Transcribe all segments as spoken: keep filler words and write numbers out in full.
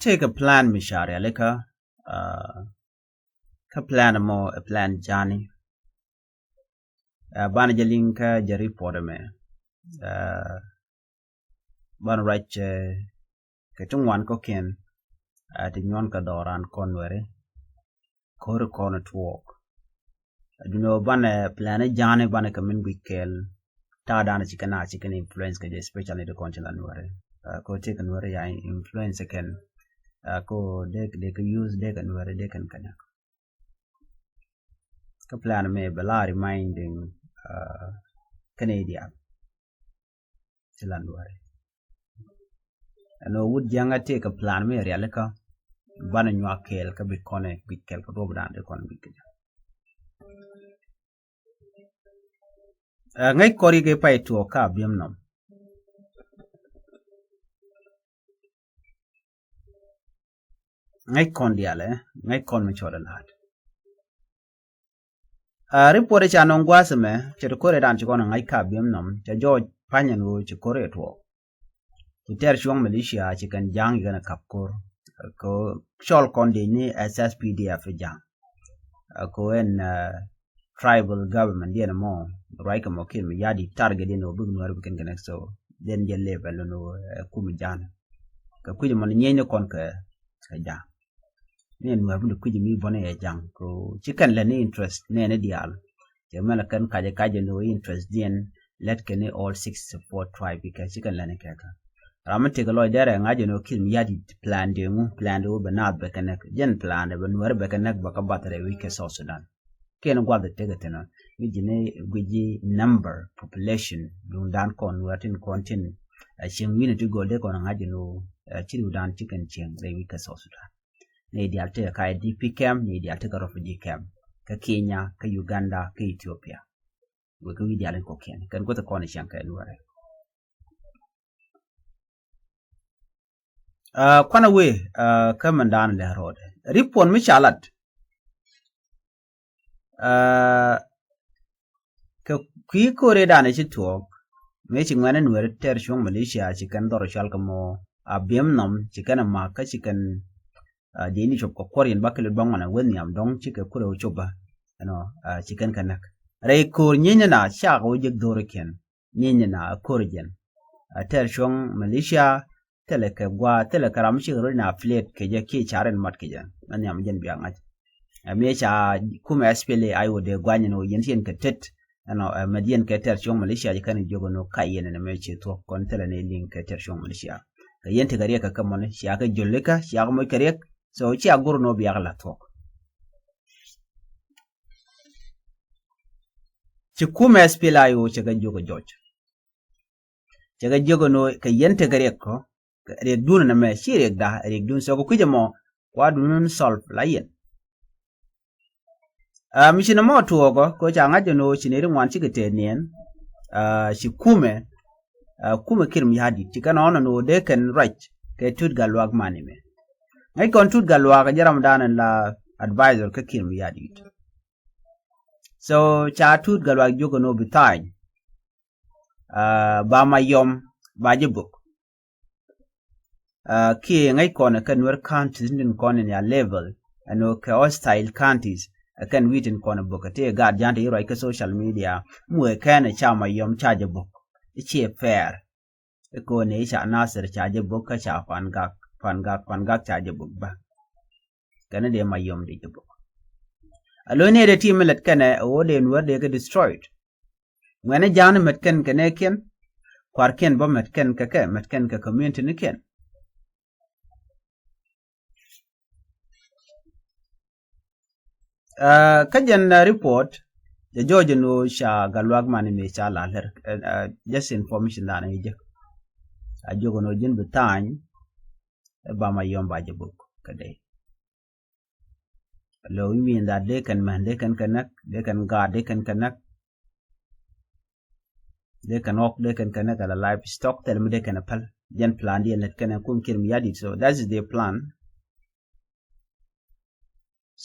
Tëëkɛ plan mi ca rialikä, kä plan mɔ ɛ plan ja̱a̱ni. Banɛ jɛ liŋ kä jɛ report ɛmɛ. Banɛ ruac kɛ ti ŋuan kɔ̱kiɛn ti nyuɔn kɛ dhɔran kɔn weri. Ko̱ri kɔn tuɔɔk. Duno banɛ plan ja̱a̱ni banɛ kɛ min guic kɛɛl. Ta̱a̱ danɛ ci kɛn a ci kɛn influence kɛ jɛ, especially ti kɔn ci la nuɛri. Ko ti kɛ nuɛri ya influence kɛn. Ko dee kɛ use dee kɛ nuɛri dee kɛn kɛn. Kä plan mi bɛ la reminding kɛn idial. Ci la nuɛri. Ɛn ɣöö wut jiäŋä tëëkɛ plan mi rialikä. Banɛ nyuak kɛɛl kä bi kɔnɛ guic kɛɛl kä duɔp dan ti kɔn guic kɛ jɛ. Ŋäc kɔr yik i̱ pay tuɔɔk ka biɛm nɔm. Ŋäc kɔn dialɛ, ŋäc kɔn mi cɔl ilat. Report ca nɔŋ gua̱a̱th ɛmɛ cɛ ti ko̱r ɛ dan ci kɔn ɛ ŋa̱c ka biɛm nɔm cɛ jɔɔc pa̱nyɛn ɣöö ci ko̱r ɛ tuɔɔk. Ci tɛr cuɔ̱ŋ militia ci kɛn ja̱a̱ŋ ci kɛn ɛ ka̱p ko̱r. Kɛ cɔl kɔn dec ni S S P D F ja̱a̱ŋ. Kɛ ɛn tribal government diɛn mɔ ruac kɛ mɔ kiɛn mi ya̱di target diɛn ɣöö bik nuɛr bi kɛn kɛ next so diɛn jɛ level ni ɣöö kum ja̱a̱ŋ. Kɛ kui̱c mɔ ni nyieny ni kɔn kɛ ja̱a̱ŋ. Ni nuɛr bi ni kui̱c mi bɔni ɛ ja̱ŋ ko ci kɛn lɛ ni interest ni ɛn diaal. Cɛ mɛn kɛn kacɛ kacɛ ni wä interest diɛn lɛt kɛ ni all sixty four tribe kɛ ci kɛn lɛ ni kɛkɛ. Ram mi tëk lɔc dɛrɛ ŋa̱c jɛ ni wä ki̱n mi ya̱t plan di ŋu plan di wä bɛ naath bɛ kɛ nɛk jɛn plan di bɛ nuɛr bɛ kɛ nɛk bɛ kɛ bath rɛ wi̱c kɛ South Sudan. Kiɛn guath tëk thin mi ji̱ ni guic ji̱ number population duŋ dan kɔn nuɛr tin kɔn tin. Cieŋ wi̱n ti gol dee kɔn ŋa̱c jɛ ni wä ci duŋ dan ci kɛn cieŋ rɛ wi̱c kɛ South Sudan. Ni dial tekɛ ka I D P camp, ni dial tekɛ refugee camp. Kä Kenya, kä Uganda, kä Ethiopia. Wek kä wi̱i̱ dial in kɔkiɛn kɛn guäth kɔn cäŋ kɛ luɔrɛ. Kuanɛ wee kä mɛn daanɛ lɛ rɔɔdɛ ripon mi ca lat. Kɛ kui̱ ko̱ri danɛ ci tuɔɔk mëë ci ŋuɛ̈ni nueeri tɛr cuɔ̱ŋ militia ci kɛn dhɔr cual kɛ mɔ a biɛm nhɔm ci kɛn a mak kä ci kɛn. Diɛni cop kɛ kuɔr yɛn ba kɛ lit ba ŋuan a wee nhiam dɔ̱ŋ ci kɛ kurɛ wä cop ba ɛnɔ. Ci kɛn kɛ näk rɛy ko̱r nyienyɛ na cakɛ wä jek dho̱rikiɛn nyienyɛ na a ko̱r jɛn a tɛr cuɔ̱ŋ militia. Thilɛ kɛ gua thilɛ kɛ ram mi cikɛ rot in affiliate kɛ jɛ kiɛ ca rin mat kɛ jɛ mɛ nhiam jɛn bia ŋa̱c. Ɛ mi ca kumɛ S P L A I wä dee guany ni wä yɛn ti yɛn kɛ tet. Ɛnɔ ɛ mɛ diɛn kɛ tɛr cuɔ̱ŋ militia jɛ kɛn jiök ɛn wä ka yɛn ɛn mɛ ci thuɔ̱k kɔn thilɛ ni liŋ kɛ tɛr cuɔ̱ŋ militia. Kɛ yɛn tekɛ riɛk kɛ kɛ mɔni cia kɛ jolika cia kɛ moc kɛ riɛk. So cia gur ni wä bia kɛ la thuɔ̱k. Ci kumɛ S P L A I wä cɛ kɛ jiök ɛ jɔc. Cɛ kɛ jiök ɛn ɣöö kɛ yɛn tekɛ riɛk kɔ riɛk dun ɛn ɛmɛ ci riɛk da riɛk dun thok kɛ kui̱c ɛmɔ. Kua dun ni solve la yɛn. Mi ci nɛ mɔ tuɔɔkɔ kɛ ca ŋa̱c ɛn ɣöö ci nɛ ri ŋuan cikɛ tëë niɛn. Ci kumɛ kumɛ kirim ya̱a̱ di̱t ci kɛn ɔn ɛn ɣöö dee kɛn ruac kɛ tut gat luak man ɛmɛ. Ŋäc kɔn tut gat luak jɛ ram dan ɛn la advisor kä kirim ya̱a̱ di̱t. So ca tut gat luak jiök ɛn ɣöö bi tha̱a̱ny. Ba ma yɔm ba jɛ bök. Kiɛ ŋäc kɔn ɛ kɛn nuer counties tin kɔn in ya level ɛn ɣöö kɛ hostile counties ɛ kɛn wi̱i̱ tin kɔn ɛ bök ɛ tëë gaat ja̱a̱n te yi ruac kä social media. Mi wëë kɛn ɛ ca ma yɔm ca jɛ bök i̱ ciɛ fair. I̱ ko̱n i̱ ca Nasir ca jɛ bök kä ca Pan Gak Pan Gak Pan Gak ca jɛ bök bä. Kɛn i̱ dee ma yɔm dee jɛ bök. A lo̱c ni ɛ dee ti mi lät kɛnɛ ɛ ɣöö dee nuer dee kɛ destroyed. Ŋuɛ̈ni ja̱a̱n mɛt kɛn kɛ nɛɛkiɛn kua̱rkiɛn bä mɛt kɛn kɛ kɛ mɛt kɛn kɛ community nikiɛn. Kä jɛn report jɛ jɔɔc ɛn ɣöö ca gat luak man mi ca la lɛr. Just information dan i̱ jek a jiök ɛn ɣöö ji̱n bi tha̱a̱ny. Ɛ ba ma yɔm ba jɛ bök kä dee. Lo wi̱i̱ wi̱i̱ that dee kɛn mɛn dee kɛn kɛ näk dee kɛn gaat dee kɛn kɛ näk. Dee kɛn ɣɔk dee kɛn kɛ näk ala livestock thil mi dee kɛn a päl. Jɛn plan diɛn lät kɛn a kum kirim ya̱ dit so that is the plan.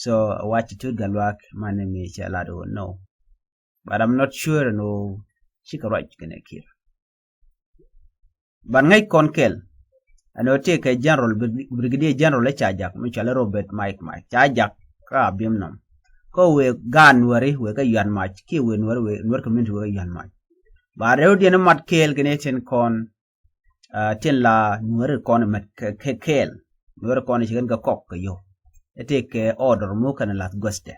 So a wac ti tut gat luak man ni mi cɛ lat ɣöö no. But I'm not sure ɛn ɣöö cikɛ ruac kɛn a kir. Ban ŋäc kɔn kɛl Ɛn ɣöö tëëkɛ General, Brigadier General ɛ ca jak mi cɔal i̱ Robert Mike Mike ca jak kä Abiemnom. Kä wëë gaat Nuääri wëë kä Yuan Mac kiɛ wëë Nuäär, wëë Nuäär community wëë kä Yuan Mac. Ba rɛwdiɛn i̱ mat kɛɛl kɛn i̱ tin kɔn tin la Nuääri kɔn i̱ mät kɛ kɛɛl. Nuääri kɔn i̱ ci kɛn kɛ kɔk kɛ yio̱w. I̱ tëëkɛ order muk kɛn lath guäthdɛ.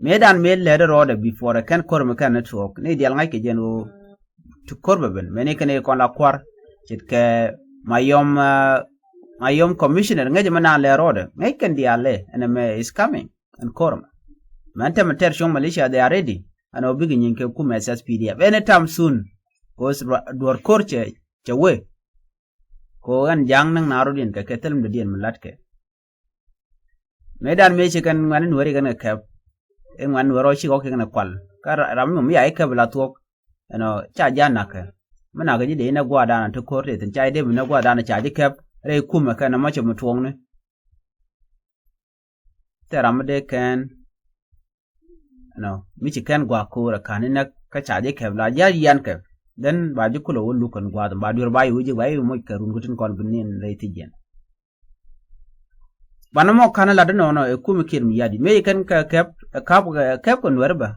Mëëdan mëë lɛt rɔɔdɛ before ɛ kɛn ko̱r mi kɛn ni tuɔɔk ni diaal ŋa̱ckɛ jɛn ɣöö ti ko̱r bɛ ben mëë ni kɛn i̱ kɔn la kua̱r. Ce̱tkɛ Mayom, Mayom commissioner ŋäcɛ mi naan lɛt rɔɔdɛ ŋäc kɛn diaal lɛ ɛn ɛmɛ is coming. Ɛn ko̱r mɛ mɛn tɛmɛ tɛr cuɔ̱ŋ militia they are ready. Ɛn ɔ bikɛ nyin kɛ kum S S P D F any time soon. Kos duɔr ko̱r cɛ cɛ wee. Ko ɛn ja̱a̱ŋ näk na rɔ̱diɛn kɛ kɛ thilmdädiɛn mi la̱tkɛ. Mëëdan mëë ci kɛn ŋuɛ̈ni Nuääri kɛn kɛ kɛp. I̱ ŋuɛ̈ni Nuääri ɔ ci kɔk kɛ kɛn kɛ kual kä ram mi mi ya i̱ kɛp la thuɔ̱k. Ɛnɔ ca ja̱ na̱kɛ mi na̱kɛ ji̱ dee inɛ gua̱a̱r danɔ ti ko̱r tëë thi̱n ca i̱ dee mi inɛ gua̱a̱r danɔ ca ji̱ kɛp rɛy kumɛ kɛn ɛmɔ cɛ mi tuɔɔkni. Thil ram mi dee kɛn ɛnɔ mi ci kɛn gua̱a̱k ko̱o̱r ɛ ka̱n inɛ kä ca ji̱ kɛp la ji̱ a yian kɛ. Then ba ji̱ kulɛ wä luk kɛn gua̱a̱th ba duer ba yi wä ji̱ ba yi moc kɛ run kä tin kɔn bi nin rɛy thi̱c jiɛn. Banɛ mɔ ka̱n lat inɔnɔ ɛ kumi kiɛt mi yadi mëë ci kɛn kɛ kɛp ɛ kap ɛ kɛp kɛ Nuääri bä.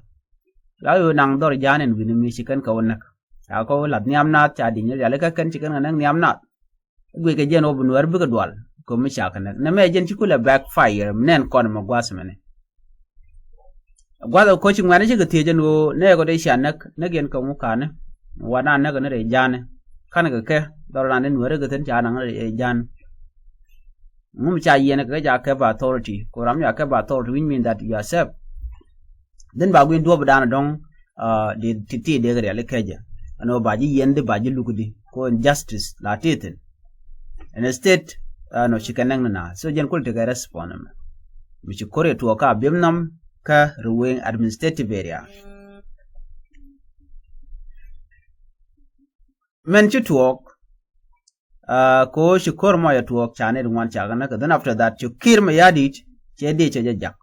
La yo̱o̱ naŋ dhɔr ja̱a̱n in wi̱ni mi ci kɛn kɛ wä näk. Ca kɔ wä lat nhiam naath ca di̱ny rialikä kɛn ci kɛn kɛ näk nhiam naath. Guic kɛ jɛn wä bi Nuääri bikɛ dual kɛ mi ca kɛ näk nɛ mɛ jɛn ci kulɛ backfire mi nɛn kɔn mɛ gua̱th mɛni. Gua̱th ɛ koci ŋuɛ̈ni cikɛ thiec ɛn ɣöö nɛ kɔ dee cia näk näk yɛn kɛ ŋu ka̱ni. Wa na näk ni rɛy ja̱a̱ni ka̱n kɛ kɛ dhɔr na ni Nuääri kɛ thi̱n ca naŋ rɛy ja̱a̱ni. Ŋum ca yiɛn kɛ ca kɛp authority ko ram ca kɛp authority which mean that you are safe. Then ba guin duɔp dan dɔŋ di ti ti dek riali kɛjɛ. Ɛn ɔ ba ji̱ yiɛn di ba ji̱ luk di ko injustice la ti thin. Ɛn state ɛn ɔ ci kɛ näk ni na so jɛn kul ti kɛ respond mɛ. Mi ci kor yɛ tuɔɔk ka Abiemnom kä Ruweng administrative area. Mɛn ci tuɔɔk ko ci ko̱r mɔc a tuɔɔk ca nɛt ŋuan ca kɛ näk. Then after that ci Kiir Mayardit cɛ diɛ cɛ jɛ jak.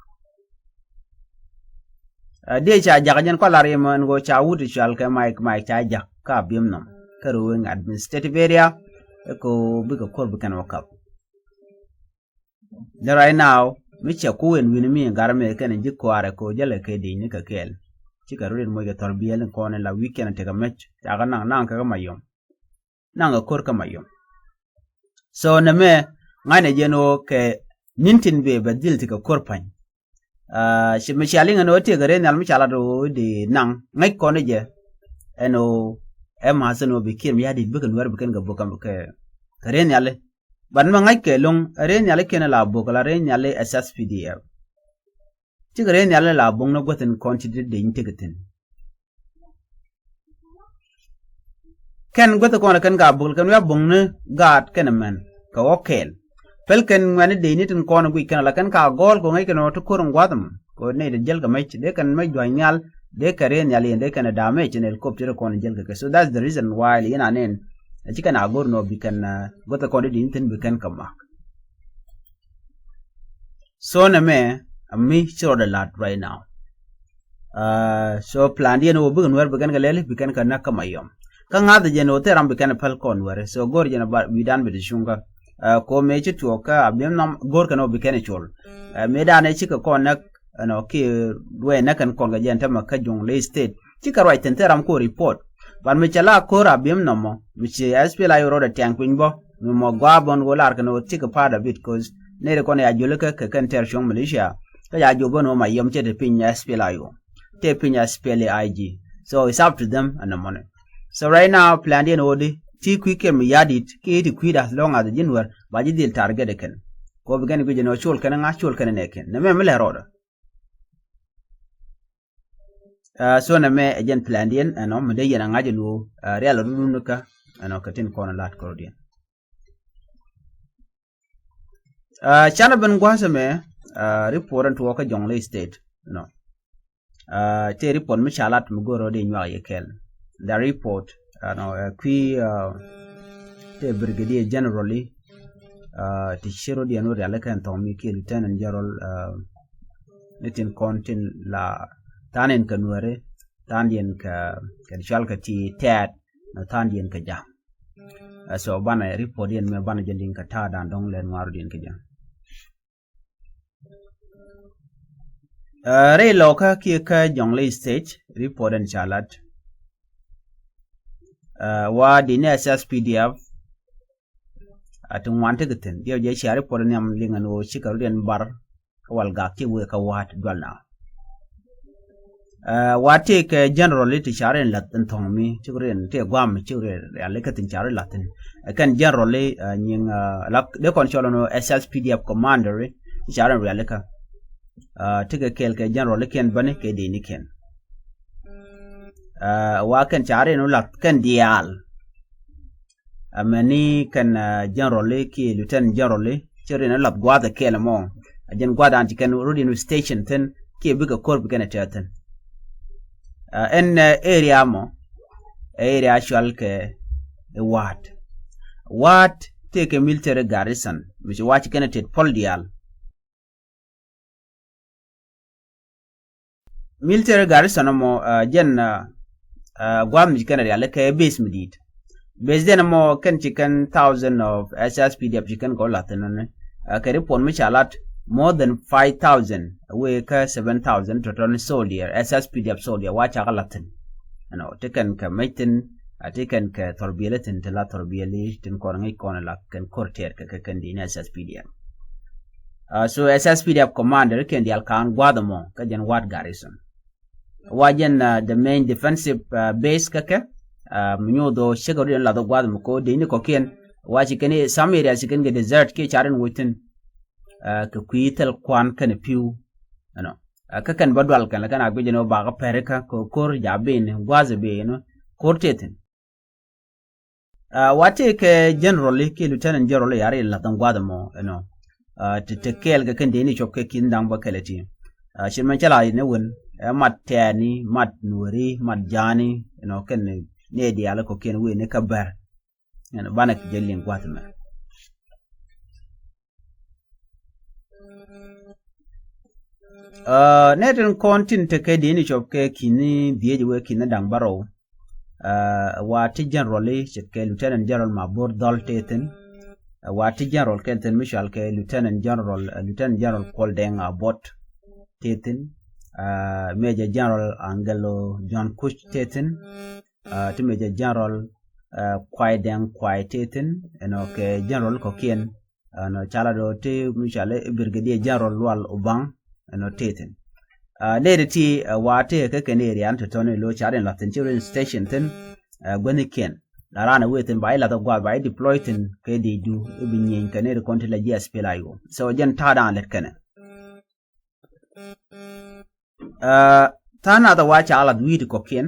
Diɛ ca jak jɛn kɔ lar yɛ mɛn ko ca wut cual kɛ Mike Mike ca jak ka Abiemnom kä Ruweng administrative area. Ko bikɛ ko̱r bi kɛn wä kap. Then right now mi cɛ ku wen wi̱ni mi in gar mɛ kɛn in ji̱ kuaarɛ ko jälɛ kɛ di̱ny ni kɛ kɛɛl. Cikɛ rot in moc kɛ thɔl biɛl in kɔn in la wi̱i̱ kɛn in tekɛ mɛc cakɛ naŋ naŋ kɛ kä Mayom. Naŋ kɛ ko̱r kä Mayom. So nɛ mɛ ŋa̱cnɛ jɛn ɣöö kɛ ni̱n tin bëë bɛ dhil ti kɛ ko̱r pa̱ny. Ci mi cia liŋ ɛn ɣöö tiek kɛ rɛy nhial mi ca lat ɣöö di naŋ ŋäc kɔn jɛ. Ɛn ɣöö ɛ ma̱th ɛn ɣöö bi Kiir Mayardit bikɛ Nuäär bi kɛn kɛ bök kɛ rɛy nhiali. But mi ŋa̱c kɛ lo̱ŋ rɛy nhiali kiɛn la bök la rɛy nhiali S S P D F. Cikɛ rɛy nhiali la bök ni guäth in kɔn ti di deny tekɛ thi̱n. Kɛn guäth kɔn kɛn ka bök kɛn wi̱i̱ a bök ni gaat kɛn mɛn kɛ wä kɛɛl. Päl kɛn ŋuɛ̈ni dee ni tin kɔn guic kɛn ala kɛn ka gɔɔl kɛ ŋäc kɛn ɣöö ti ko̱r in gua̱th ɛmɔ kɛ ɣöö nɛy ti jäl kɛ mɛc dee kɛn mɛc dua̱c nhial dee kɛn rɛy nhial yɛn dee kɛn da̱a̱ mɛc in helicopter kɔn jäl kɛ kɛ. So that's the reason why li in anɛn. Ɛ ci kɛn a go̱r nɔ bi kɛn guäth kɔn dee ni thi̱n bi kɛn kɛ mak. So nɛ mɛ a mi ci rɔɔdɛ la̱t right now. So plan diɛn wä bikɛ Nuäär bi kɛn kɛ lɛli bi kɛn kɛ näk kä Mayom. Kä ŋa̱th jɛn wä thil ram bi kɛn päl kɔn Nuäär so go̱r jɛn a wi̱i̱dan bi ti cuŋkä. Ko mëë ci tuɔɔk kä Abiemnom go̱r kɛn wä bi kɛn col. Mëë danɛ cikɛ kɔn näk ɛnɔ kiɛ ruɛy näk kɛn kɔn kɛ jɛn tämɛ kä Jonglei State. Cikɛ ruac thi̱n thil ram ko report. But mi cɛ la ko̱r Abiemnom mɔ mi ci S P L A I O rɔɔdɛ tɛŋ piny bä. Mi mɔ gɔaa bä ni wä lar kɛn wä tik part of it cause neri kɔn ya joli kä kɛ kɛn tɛr cuɔ̱ŋ militia. Kä ya jop bä ni wä Mayom cɛ te piny S P L A I O. Te piny S P L A I G. So it's up to them ɛn ɛmɔni. So right now plan diɛn wä di ti kui̱ Kiir Mayardit ki ti kui̱ da as long as ji̱ Nuäär ba ji̱ dhil target kɛn. Ko bi kɛn guic ni wä col kɛn ŋa̱ col kɛn nɛ kɛn nɛ mɛ mi lɛ rɔɔdɛ. So nɛ mɛ ɛ jɛn plan diɛn ɛnɔ mi dee yɛn a ŋa̱c ɛn ɣöö rial run kä ɛnɔ kɛ tin kɔn lat kɔrɔdiɛn. Canɛ ben gua̱a̱th ɛmɛ report ɛn tuɔɔk kä Jonglei State ɛnɔ. Tëë report mi ca lat mi go̱o̱r rɔɔdɛ nyuak yɛ kɛl. The report ɛnɔ kui̱ tëë Brigadier General ti ci rɔɔdiɛn wä rial kɛn thɔŋ mi kiɛ Lieutenant General. Ni tin kɔn tin la tha̱a̱n in kɛ Nuääri tha̱a̱n diɛn kɛ kɛ cual kɛ ti tɛɛt. Ni tha̱a̱n diɛn kɛ ja̱. Ɛ, so banɛ report diɛn mɛ banɛ jɛ liŋ kɛ ta̱a̱ da̱a̱n dɔ̱ŋ lɛn ŋuaru diɛn kɛ jɛ. Ɛ, rɛy lɔkä kiɛ kä Jonglei State, report ɛn ca lat. Ɛ, wa di ni S S P D F, a ti ŋuan ti kɛ thi̱n. Diɛw jɛ cia report nhiam liŋ ɛn ɣöö cikɛ rut ɛn bar kä wal gak ti wee kä wa̱a̱t dual na. Ɛ, wa tëëkɛ general ti ca rin lath in thɔŋ mi, cik rin tëë guam, cik rin riali kä thi̱n ca rin lath in. Ɛ, kɛn general, ɛ, nyiŋ, ɛ, lak dee kɔn cɔl ɛn ɣöö S S P D F commander ti ca rin riali kä. Ɛ, tëëkɛ kɛɛl kɛ general kiɛn bäni kɛ dee ni kiɛn. Ɛ, wa kɛn ca rin lath kɛn diaal. Amäni kɛn, ɛ, general kiɛ lieutenant general ci rin lath gua̱a̱th kɛɛl mɔ. A jɛn gua̱a̱th an ci kɛn rut in station thi̱n kiɛ bikɛ kor bi kɛn ɛ tɛth thi̱n. Ɛ, ɛn, ɛ, area mɔ, ɛ, area cual kɛ ɛ Wa̱a̱t. Wa̱a̱t tëëkɛ military garrison mi ci wa̱a̱ ci kɛn ɛ tet pɔl diaal. Military garrison mɔ, ɛ, jɛn, ɛ, ɛ, gua̱a̱th mi ci kɛn riali kɛ base mi di̱i̱t. Base diɛn mɔ kɛn ci kɛn thousand of S S P D F ci kɛn kɔ lath thi̱n ni. Ɛ, kɛ report mi ca lat more than five thousand, wee kä seven thousand tɔtɔni soldier, S S P D F soldier wa ca kɛ lath thi̱n. Ɛnɔ, ti kɛn kɛ mec thi̱n, a ti kɛn kɛ thɔrbiɛli thi̱n, ti la thɔrbiɛli tin kɔn ŋäc kɔn la kɛn kor tɛɛr kɛ kɛ kɛn di ni S S P D F. Ɛ, so S S P D F commander kɛn diaal ka̱a̱n gua̱a̱th mɔ kä jɛn Wa̱a̱t garrison. Wa jɛn, ɛ, the main defensive, ɛ, base kä kɛ, ɛ, mi nyuuth ɔ cek rut in lath gua̱a̱th mɔ ko dee ni kɔkiɛn. Wa ci kɛn i some area ci kɛn kɛ desert kiɛ ca rin wuc thi̱n. Ɛ, kɛ kui̱ thil kuan kɛn pi̱w. Ɛnɔ. Ɛ, kä kɛn bä dual kɛn la kɛn a guic ɛn ɣöö bakä pɛri kä kɛ kor ja ben gua̱a̱th ben kor tëë thi̱n. Ɛ, wa tëëkɛ general kiɛ lieutenant general ya ri lath in gua̱a̱th mɔ, ɛnɔ. Ɛ, ti te kɛɛl kɛ kɛn dee ni cop kɛ ki̱n da̱ŋ bä kɛlɛ ti. Ɛ, ci mɛn cä la ni wen, ɛ, mat tɛɛni, mat nuɔri, mat ja̱a̱ni, ɛnɔ, kɛn ni diaal kɔkiɛn wen ni kä bɛr. Ɛnɔ, banɛ kɛ jɛ liŋ gua̱a̱th mɛ. Ɛ, nɛ tin kɔn tin tekɛ di̱i̱ni cɔp kɛ ki̱ni dhiec wee ki̱ni da̱ŋ bärɔw. Ɛ, wa ti general i̱ ce̱tkɛ Lieutenant General Mabor Dhɔl tëë thi̱n. Ɛ, wa ti general kɛl thi̱n mi cɔal kɛ Lieutenant General, ɛ, Lieutenant General Kuɔl Dɛŋ Abot tëë thi̱n. Ɛ, Major General Angelo John Kuc tëë thi̱n. Ɛ, ti Major General, ɛ, Kuay Dɛŋ Kuay tëë thi̱n. Ɛnɔ kɛ general kɔkiɛn. Ɛnɔ cala dɔ ti mi cɔal i̱ Brigadier General Lual Obaŋ, ɛnɔ tëë thi̱n. Ɛ, nɛy ti ti, ɛ, wa tëë kä kɛn area ni tɔ̱tɔ̱ni lo ca rin lath thi̱n ci rin station thi̱n, ɛ, guäthnikiɛn. La raan ɛ wee thi̱n ba i̱ lath ɛ gua̱a̱th ba i̱ deploy thi̱n kɛ di̱i̱cdu i̱ bi nyieny kɛ nɛy ti kɔn ti la ji̱ S P L A I O. So jɛn ta̱a̱ da̱a̱n lät kɛnɛ. Ɛ, tha̱a̱ŋ nath ɛ wa ca lath wi̱i̱ ti kɔ̱kiɛn.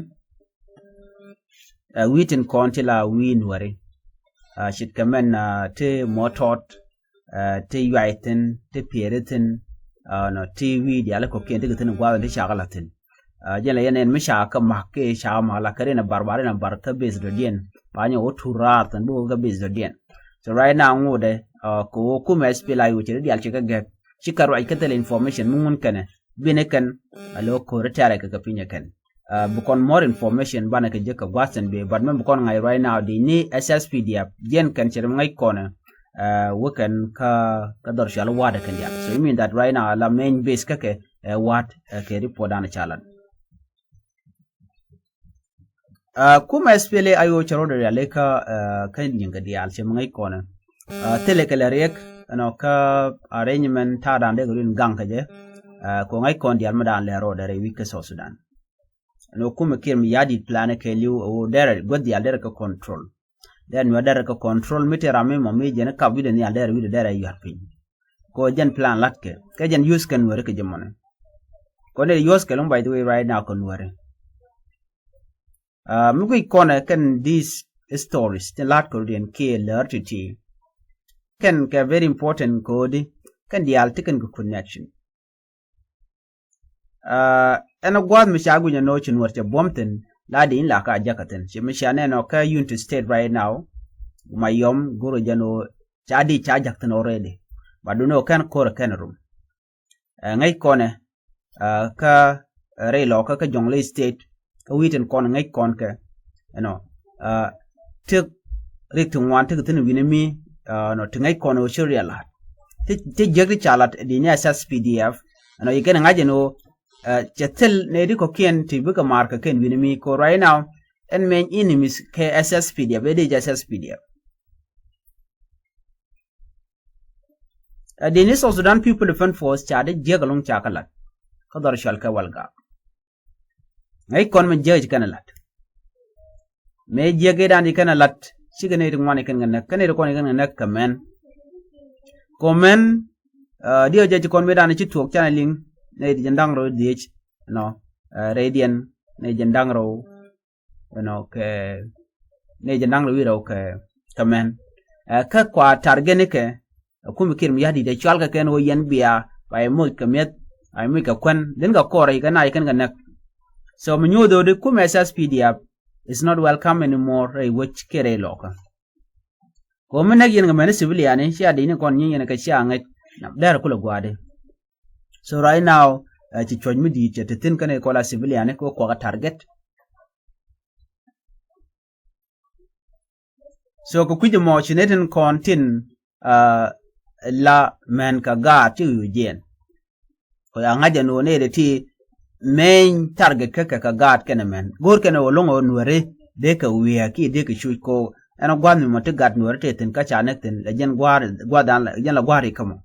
Ɛ, wi̱i̱ tin kɔn ti la wi̱i̱ nuɔri. Ɛ, ce̱tkɛ mɛn, ɛ, ti mɔtɔt, ɛ, ti yuay thi̱n, ti pieri thi̱n, ɛ, nɔ, ti wi̱i̱ diaal kɔ̱kiɛn ti kɛ thi̱n gua̱a̱th in ti cakɛ lath thi̱n. Ɛ, jɛn la yɛn ɛn mi ca kɛ ma̱k kɛ ca ma̱k la kɛ rin ɛ bar, bar in ɛ bar kä base dɔ̱diɛn. Ba nyɛ wä tur raar thi̱n bi wä kä base dɔ̱diɛn. So right now ŋotdɛ, ɛ, kɛ wä kumɛ S P L A I O cɛ ri diaal cɛ kɛ gɛk. Ci kɛ ruac kä thil information mi ŋun kɛnɛ. Bi ni kɛn a lo̱ ko̱ri tɛ̈rɛ kɛ kɛ piny ɛ kɛn. Ɛ, bi kɔn more information banɛ kɛ jek kɛ gua̱th thi̱n bi, but mɛn bi kɔn ŋa̱c right now di ni S S P D F, jiɛn kɛn cɛ ri ŋäc kɔnɛ, ɛ, wä kɛn kä, kä dhɔr cual wa̱a̱dɛ kɛn diaal. So it mean that right now la main base kä kɛ, ɛ, wa̱a̱t, ɛ, kɛ report dan ca lat. Ɛ, kumɛ S P L A I O cɛ rɔɔdɛ rialikä, ɛ, kä nyiŋkɛ diaal cɛ mi ŋäc kɔnɛ. Ɛ, thilɛ kɛ lɛ riɛk, ɛnɔ kä arrangement ta̱a̱ dan dee kɛ rin gaŋ kɛ jɛ. Ɛ, kɛ ŋäc kɔn diaal mi dan lɛ rɔɔdɛ rɛy wi̱c kä South Sudan. Ɛnɔ kumɛ kiɛn mi ya̱a̱ di̱t plan kɛ li̱w ɛ wä derɛ guäth diaal derɛ kɛ control. Derɛ nuɛ derɛ kɛ control mi te ram mi mɔ mi jɛn kap wi̱dɛ nhial derɛ wi̱dɛ derɛ yua̱r piny. Kɛ jɛn plan latkɛ kɛ jɛn use kɛ nuɛri kɛ jɛ mɔnɛ. Kɔn derɛ use kɛ luŋ by the way right now kɛ nuɛri. Ɛ, mi guic kɔnɛ kɛn these stories tin la̱t kɛ rut yɛn kiɛ lär ti̱ti̱. Kɛn kɛ very important kɛ ɣöödi kɛn diaal ti kɛn kɛ connection. Ɛ, ɛn gua̱a̱th mi ca guic ɛn ɣöö ci nuɔr cɛ buɔ̱m thi̱n la di in la ka jakä thi̱n. Ci mi ca nɛn ɔ kä Unity State right now. Ma yɔm go̱rɛ jɛn ɣöö ca di ca jak thi̱n already. Ba duni ɣöö kɛn ko̱rɛ kɛn rum. Ɛ, ŋäc kɔnɛ, ɛ, kä, ɛ, rɛy lɔkä kä Jonglei State, kä wi̱i̱ tin kɔn ŋäc kɔn kɛ, you know, ɛ, tëk, rik ti ŋuan ti kɛ thi̱n wi̱ni mi, uh, nɔ ti ŋäc kɔn ɣöö ci riɛl la̱t. Ti, ti jiäk ti ca la̱t di ni SSPDF. Ɛnɔ yi kɛn ŋa̱c ɛn ɣöö, uh, cɛ thil nɛy ti kɔ̱kiɛn ti bikɛ ma̱a̱r kɛ kɛn wi̱ni mi kɛ ɣöö right now ɛn main enemies kɛ SSPDF, ɛ di jɛ SSPDF. Ɛ di ni South Sudan People Defense Force ca di jiäk ɛlɔ̱ŋ ca kɛ la̱t. Kä dhɔr cɔal kɛ Walgak. Ŋäc kɔn mi jiäk ci kɛn ɛ la̱t. Mëë jiäk i̱ dan ci kɛn ɛ la̱t cikɛ nɛy ti ŋuan ci kɛn kɛ näk, kɛn nɛy ti kɔn ci kɛn kɛ näk kɛ mɛn. Kɛ mɛn, uh, diɛ jɛ ci kɔn mi dan ci tuɔɔk canɛ liŋ nɛy ti jɛ da̱ŋ rɛw dhiec, you know, uh, rɛydiɛn nɛy jɛ da̱ŋ rɛw, you know, kɛ nɛy jɛ da̱ŋ rɛw wi̱i̱ rɛw kɛ, kɛ mɛn. Uh, kä kua target ni kɛ, ɛ kumɛ Kiir Mayardit ɛ cual kɛ kɛn ɣöö yɛn bia ba yɛ moc kɛ mi̱eth, ba yɛ moc kɛ kuän, dhin kɛ kɔr rɛy kɛ na yɛ kɛn kɛ näk. So mi nyuuth ɣöö di kumɛ SSPDF is not welcome anymore rɛy wec kiɛ rɛy lɔkä. Kɛ ɣöö mi näk yɛn kɛ mɛn i̱ civilian i̱ cia di̱c ni kɔn nyieny yɛn kɛ cia ŋäc, na dɛr kulɛ gua̱a̱di. So right now, ɛ ci cuɔ̱c mi di̱i̱t cɛ te thi̱n kɛn i̱ kɔla civilian i̱ kɛ ɣöö kuakä target. So kɛ kui̱c ɛmɔ ci nɛy tin kɔn tin, uh, la mɛn kɛ gaat ti wi̱i̱ jiɛn. Kɛ ya ŋa̱c ɛn ɣöö nɛy ti ti main target kä kɛ kɛ gaat kɛnɛ mɛn. Go̱o̱r kɛnɛ ɣöö lo̱ŋ ɣöö nuɛri dee kɛ wi̱i̱ kiɛ dee kɛ cuc kɛ ɣöö ɛn gua̱th mi mɔ ti gat nuɛri tëë thi̱n kä ca näk thi̱n lɛ jɛn gua̱a̱r, gua̱a̱r dan lɛ jɛn lɛ gua̱a̱r i̱ kä mɔ.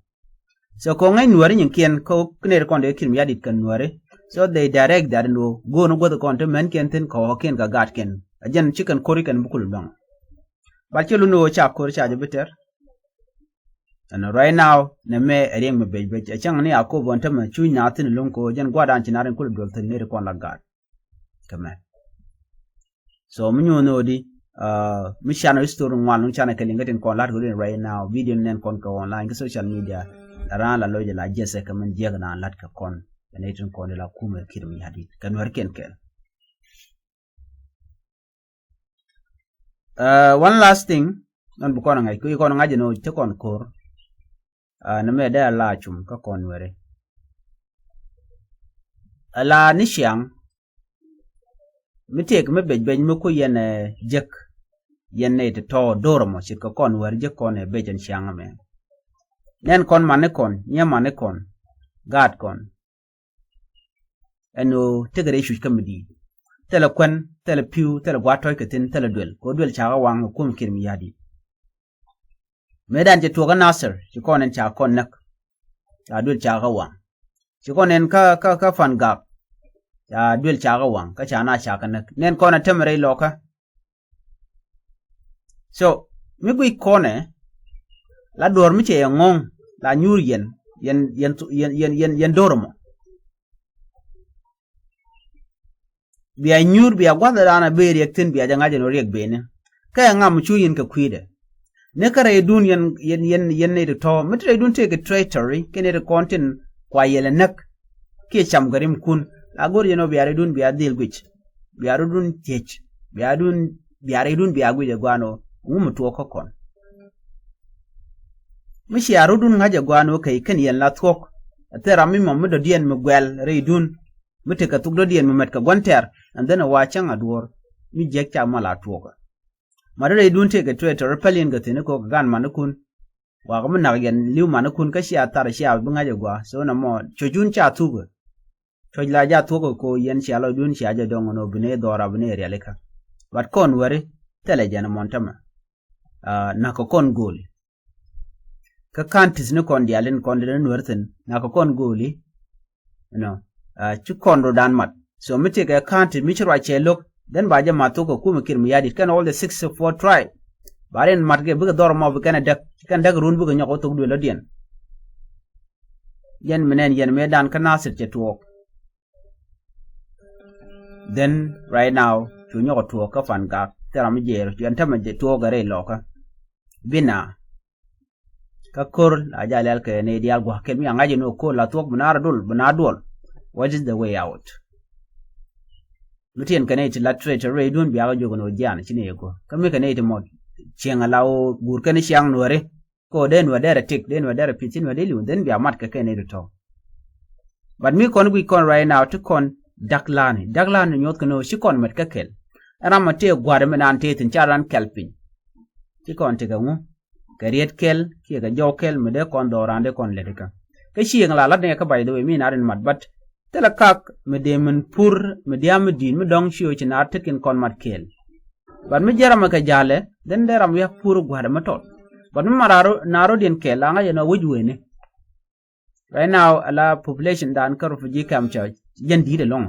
So kɛ ɣöö ŋäc nuääri nyin kiɛn kä nɛy ti kɔn dee Kiir Mayardit kɛ nuääri. So they direct that in ɣöö go̱o̱r ni guäth kɔn ti mɛn kiɛn thi̱n kɛ ɣɔ̱kiɛn kɛ gaat kiɛn. A jɛn ci kɛn ko̱ri kɛn bi kul dɔ̱ŋ. But ci lun ni ɣöö ca ko̱ri ca jɛ bi tɛr. And right now nɛ mɛ ɛ riɛŋ mi bec bec ɛ cäŋ ni a ko̱p ɣɔn tämɛ cuc naath thi̱n lo̱ŋ kɛ ɣöö jɛn gua̱a̱r dan ci naath in kul duɔl thi̱n nɛy ti kɔn la gaat. Kɛ mɛ. So mi nyuun ɣöö di, uh, mi can ɔ history ŋuan luŋ can ɛ kɛ liŋ kä tin kɔn la̱t kɛ rin right now, video ni nɛn kɔn kɛ online kä social media. La raan la loc la jɛsɛ kɛ min jiɛk naan la̱t kɛ kɔn kɛ nɛy tin kɔn di la kumɛ Kiir Mayardit kɛ nuɛr kiɛn kɛl. Uh, one last thing, nɔn bi kɔn ŋa̱c, kɛ kɔn ŋa̱c ni ɣöö cä kɔn ko̱r. Uh, ni mɛ dee a la cum kä kɔn nuɛri. A la ni ciaŋ mi tëëk mi bec bec mi ku yɛn, eh, jek yɛn nɛy ti tɔ̱ do̱r ɛmɔ ce̱tkɛ kɔn wär jek kɔn ɛ bec ɛn ciaŋ ɛmɛ. Nɛn kɔn mani kɔn, nyɛ mani kɔn, gaat kɔn. Ɛn ɣöö tekɛ rɛy cuc kä mi di̱i̱t. Thilɛ kuän, thilɛ pi̱w, thilɛ gua̱a̱th tɔ̱c kɛ thi̱n, thilɛ duel. Kɛ ɣöö duel ca kɛ waŋ kɛ kum Kiir Mayardit. Mëë dan cɛ tuɔɔk kä Nasir, ci kɔn ɛn ca kɔn näk. Ca duel ca kɛ waŋ. Ci kɔn ɛn kä, kä, kä Pangak. Ca duel ca kɛ waŋ, kä ca na ca kɛ näk. Nɛn kɔn ɛ tɛmɛ rɛy lɔkä. So mi guic kɔnɛ la duɔ̱ɔ̱r mi cɛ yɛ ŋɔ̱ŋ la nyuur yɛn, yɛn, yɛn, yɛn, yɛn, yɛn do̱r ɛmɔ. Bia nyuur bia gua̱th ɛ da̱a̱n a bëë riɛk thi̱n bia jɛ ŋa̱c ɛn ɣöö riɛk bëëni. Kä ɛ ŋam cu yɛn kɛ kui̱dɛ. Ni kä rɛydun yɛn, yɛn, yɛn, yɛn nɛy ti tɔ̱ mi ti rɛydun tëëkɛ traitori kɛ nɛy ti kɔn tin kua yɛl ɛ näk. Kiɛ cam kɛ rimkun la go̱r yɛn ɣöö bia rɛydun bia dhil guic. Bia rɛydun thiec. Bia rɛydun, bia rɛydun bia guic ɛ gua̱a̱n ɣöö ŋu mi tuɔɔk kä kɔn. Mi cia rɔ̱dun ŋa̱c ɛ gua̱a̱n ɣöö kɛ kɛn yɛn la thuɔ̱k. Ɛ thil ram mi mɔ mi dɔ̱diɛn mi guɛl rɛydun. Mi tekɛ thuk dɔ̱diɛn mi mɛt kɛ gua̱n tɛr. And then ɛ wa cäŋ a duɔ̱ɔ̱r mi jiäk ca mal a tuɔɔkä. Mat rɛydun tëëkɛ traitori päl yɛn kɛ thi̱n i̱ ko̱k kɛ gan manikun. Wakä mi nak yɛn li̱w manikun kä cia thar cia bi ŋa̱c ɛ gua̱a̱ so nɔmɔ cuɔ̱cun ca thukä. Cuɔ̱c la ja thuɔ̱k kɛ ko̱ yɛn cia lɔcdun cia jɛ dɔ̱ŋ ɛn ɣöö bi ni dhɔra bi ni rialikä. But kɔn wäri thilɛ jɛn ɛmɔn tämɛ. Nakä kɔn go̱o̱li. Kä counties ni kɔn diaal in kɔn dee ni nuäär thi̱n nakä kɔn go̱o̱li. Ɛnɔ ci kɔn rɔ̱dan mat. So mi tëëkɛ counties mi ci ruac cɛ lo̱k. Then ba jɛ mat thok kɛ kumɛ Kiir Mayardit kɛn all the sixty four tribe. Ba rin mat kɛ bikɛ dhɔr mɔ bi kɛn ɛ däk ci kɛn däk run bikɛ nyɔk wä thok duël lɔ̱diɛn. Yɛn mi nɛn yɛn mëëdan kä Nasir cɛ tuɔɔk. Then right now cu nyɔk tuɔɔk kä Pangak thil ram mi jiɛɛr cu ɛn tämɛ jɛ tuɔɔk ɛ rɛy lɔkä. Bina kä ko̱r la ja lɛl kɛ ni diaal gua̱a̱k kɛl mi a ŋa̱c ɛn ɣöö ko̱r la thuɔ̱k bi na rɔ dul bi na duɔl. What is the way out? Mi tiɛn kɛ ni ti la traitor rɛy duun biakä jiök ɛn ɣöö jian ci ni yɛ go̱r kä mi kɛ ni ti mɔ cieŋ ala ɣöö guur kɛn ciaŋ nuääri. Kɛ ɣöö dee nuäär derɛ tik dee nuäär derɛ pi̱th ci nuäär dee li̱w dhen bia mat kɛ kɛn ni ti tɔ̱. But mi kɔn guic kɔn right now ti kɔn da̱k la̱a̱ni da̱k la̱a̱ni nyoth kɛn ɣöö ci kɔn mɛt kä kɛl. Ɛn ram mɔ tëë gua̱a̱r mi naan tëë thi̱n ca raan kɛl piny. Ci kɔn tekɛ ŋu? Kɛ riet kɛl kiɛ kɛ jɔw kɛl mi dee kɔn dhɔran dee kɔn lɛt ikä. Kä cieŋ la lat ni kɛ kä, by the way, mi nar in mat, but thilɛ kak mi dee min pur mi diam mi di̱i̱t mi dɔ̱ŋ ci ɣöö ci nar tek in kɔn mat kɛl. But mi jɛ ram kɛ ja̱lɛ, then dee ram wiak pur gua̱dɛ mi tɔt. But mi mat nar rɔ diɛn kɛl la ŋa̱c ɛn ɔ wi̱c weni. Right now, ala population dan kä refugee camp cɛ jɛn di̱i̱t ɛlɔ̱ŋ.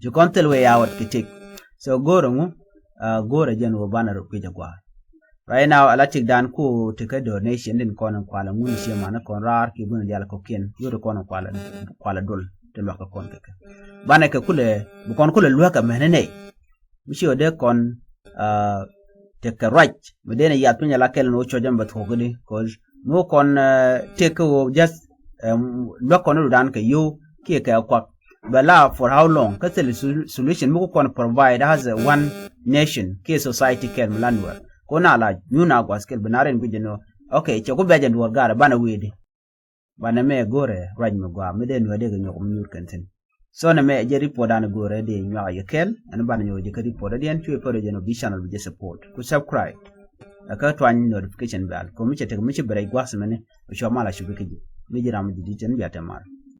Ci kɔn thil wee ya wät kɛ tëk. So go̱o̱rɛ ŋu, go̱o̱rɛ jɛn wä banɛ rɔ kui̱c agua. Right now, ala tëk dan ku tekɛ donation din kɔn in kualɛ ŋun ciɛ man kɔn raar ki gun dial kɔkiɛn, yot kɔn in kualɛ, kualɛ dol ti luak kɛ kɔn kɛ kɛ. Banɛ kɛ kulɛ, bi kɔn kulɛ luak kɛ mɛn nɛ. Mi ci wä dee kɔn tekɛ ruac mi dee ni yath piny ala kɛl ni wä cuɔc ɛn bɛ thuɔk di, 'cause ni wä kɔn tek kä wä just luäk kɔn ni rudan kɛ yow kiɛ kɛ kuak. Bɛ la for how long? Kä thil solution mi ku kɔn provide as a one nation kiɛ society kɛl mi la Nuɛr. Ko na la nyun a guas kɛl bi na rin bi jɛ ni wä, okay, cɛ ku bɛ jɛ Nuɛr garɛ banɛ wee di. Banɛ mɛ go̱rɛ ruac mi gua mi dee Nuɛr dee kɛ nyɔk mi nyur kɛn thin. So nɛ mɛ jɛ report dan go̱rɛ dee nyuak yɛ kɛl ɛn banɛ nyɔk jɛ kä report diɛn cuɛ pɛrɛ jɛ nɔ bi channel bi jɛ support ku subscribe. Ɛ kä tuany notification bell ko mi cɛ tek mi cɛ bɛ rɛc guas mɛni. Bi cua mal a cupi kä jɛ mi jɛ ram mi jɛ di tɛn bia tɛ mar.